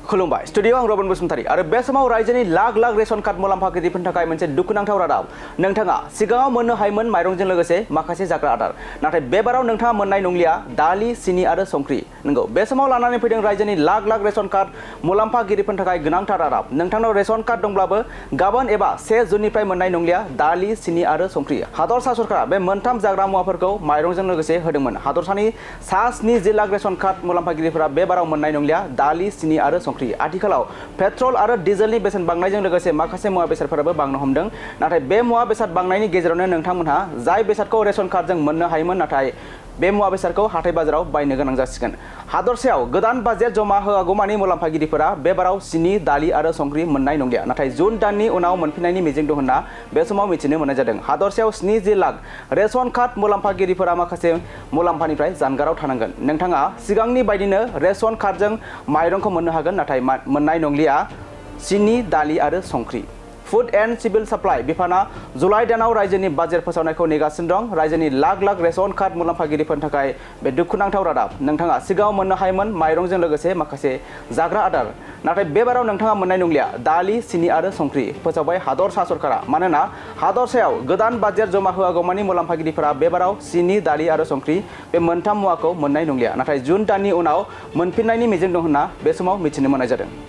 खुलुमबाय स्टुडियो आं रबन बसुमतारी आरो बे समाव रायजोनि लाख लाख रेशन कार्ड मुलाम्फागिरिफोरनि थाखाय मोनसे दुखुनांथाव रादाब नोंथाङा सिगाङाव मोननो हायोमोन माइरंजों लोगोसे माखासे जाग्रा आदार नाथाय बे बाराव नोंथाङा मोननाय नंलिया दालि सिनि आरो संख्रि नंगौ बे समाव लानानै फैदों रायजोनि लाख लाख रेशन कार्ड मुलाम्फागिरिफोरनि थाखाय गोनांथार रादाब नोंथांनाव रेशन कार्ड दंब्लाबो गाबोन एबा 1 जुननिफ्राय मोननाय नंलिया दालि सिनि आरो संख्रि हादरसा सरकारा बे मोनथाम जाग्रा मुवाफोरखौ माइरंजों लोगोसे होदोंमोन हादरसानि सा 7 लाख रेशन कार्ड मुलाम्फागिरिफोरा बे बाराव मोननाय नंलिया दालि सिनि आरो संख्रि आथिखालाव पेट्रल आरो डिजेलनि बेसेन बांनायजों लोगोसे माखासे मुवा बेसादफोराबो बांनो हमदों नाथाय बे मुवा बेसाद बांनायनि गेजेरावनो नोंथांमोनहा जाय बेसादखौ रेशन कार्डजों मोननो हायोमोन नाथाय बे मुवा बेसादखौ हाथाय बाजाराव बायनो गोनां जासिगोन हादरसायाव गोदान बाजेट जमा होआगौमानि मुलाम्फागिरिफोरा बे बाराव सिनि दालि आरो संख्रि मोननाय नंलिया नाथाय जुन दाननि उनाव मोनफिननायनि मिजिं दं होनना बे समाव मिथिनो मोननाय जादों हादरसायाव 7 लाख रेशन कार्ड मुलाम्फागिरिफोरा माखासे मुलाम्फानिफ्राय जानगाराव थानांगोन नोंथाङा सिगांनि बायदिनो रेशन कार्डजों माइरंखौ मोननो हागोन नाथाय मोननाय नंलिया सिनि दालि आरो संख्रि फुड एन्ड सिभिल साप्लाइ बिफाना जुलाइ दानाव रायजोनि बाजेट फोसावनायखौ नेगासिनो दं रायजोनि लाख लाख रेशन कार्ड मुलाम्फागिरिफोरनि थाखाय बे दुखुनांथाव रादाब नोंथाङा सिगाङाव मोननो हायोमोन माइरंजों लोगोसे माखासे जाग्रा आदार नाथाय बे बाराव नोंथाङा मोननाय नंलिया दालि सिनि आरो संख्रि फोसावबाय हादरसा सरकारा मानोना हादरसायाव गोदान बाजेट जमा होआगौमानि मुलाम्फागिरिफोरा बे बाराव सिनि दालि आरो संख्रि बे मोनथाम मुवाखौ मोननाय नंलिया नाथाय जुन दाननि उनाव मोनफिननायनि मिजिं दं होनना बे समाव मिथिनो मोननाय जादों।